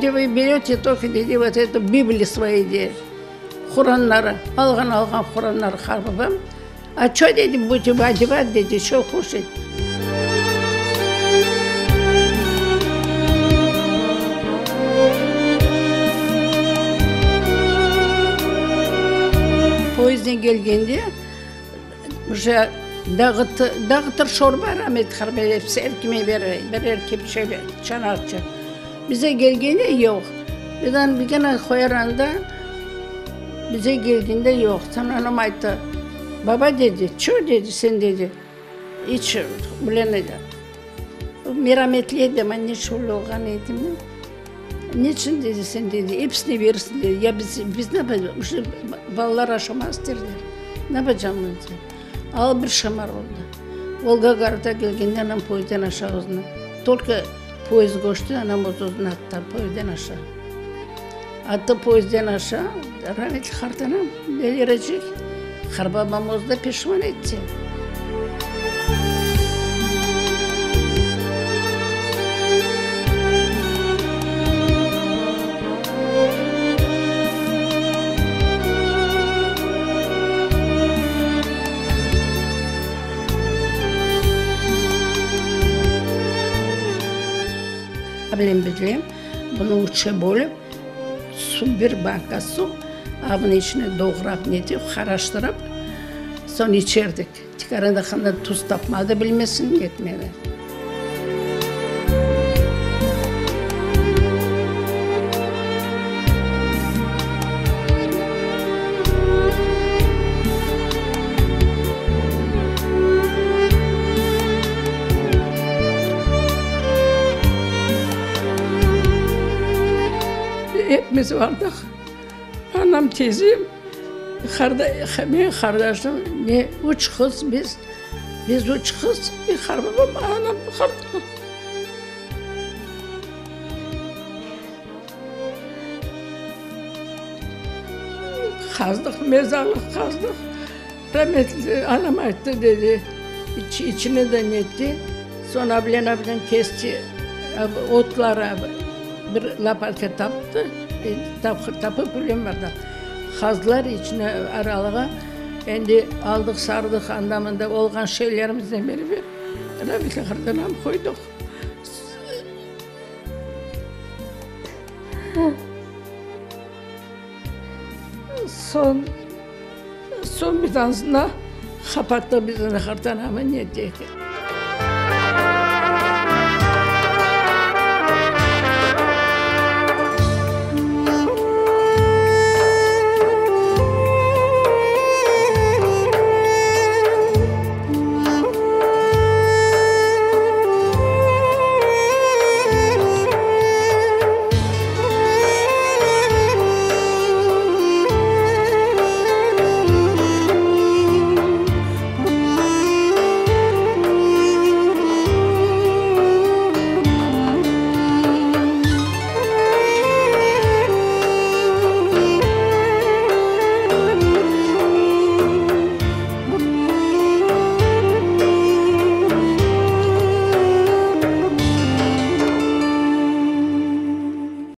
Dedi, vı berete tolko, dedi, vot eto Bibli svoi, dedi, Quranları, alğan alğan Quranları qarbabam. A ço, dedi, budete odevat, dedi, ço kuşat. Poyezdnen kelgende, uje dağıttı, dağıtır şorba ramet qarbaba episi er kime berer, birer kepçe, çanaqça. Bize kelgende yoq. Birden bir kene qoyar anda, bize kelgende yoq. Soñ anam ayttı, Baba, dedi, ço, dedi, sen, dedi, iç bilen merametli edi, amma ne şöyle olğan edimi? Neçün, dedi, sen, dedi, episine verirsiñ, dedi, ya biz, biz ne yapacaq, uje balalar aşamaz derler, ne yapacağımız, dedi. Al bir şamar oldı. Volgogradğa kelgende anam poyezdden aşağı özüni, tolko poyezd köçti, anam öz-özüni attı poyezdden aşağı. Attı poyezdden aşağı, rametli qartanam delirecek, qarbabam özü de peşman etti. Abilem bilem, bunı üçe bölip, suv, bir banka suv, a bunı içine doğrap netip, qaraştırıp, soñ içerdik. Tikaran da tuz tapmadı bilmesin, netmedi. Epimiz bardıq. Anam, tezem, menim qardaşım, ne üç qız biz, biz üç qız, bir qarbabam, anam, qartanam. Qazdıq, mezarlıq qazdıq. Rametli anam ayttı, dedi, içini de netti, soñ abilen abilen kesti, otları bir lopatka taptı, tapıp bilmem barda, qazdılar içine aralığa, endi aldıq, sardıq anda-mında olğan şeylerimiznen beraber rametli qartanam qoydıq. Soñ, soñ bir dansına qapattıq biz onı, qartanamı ne degen.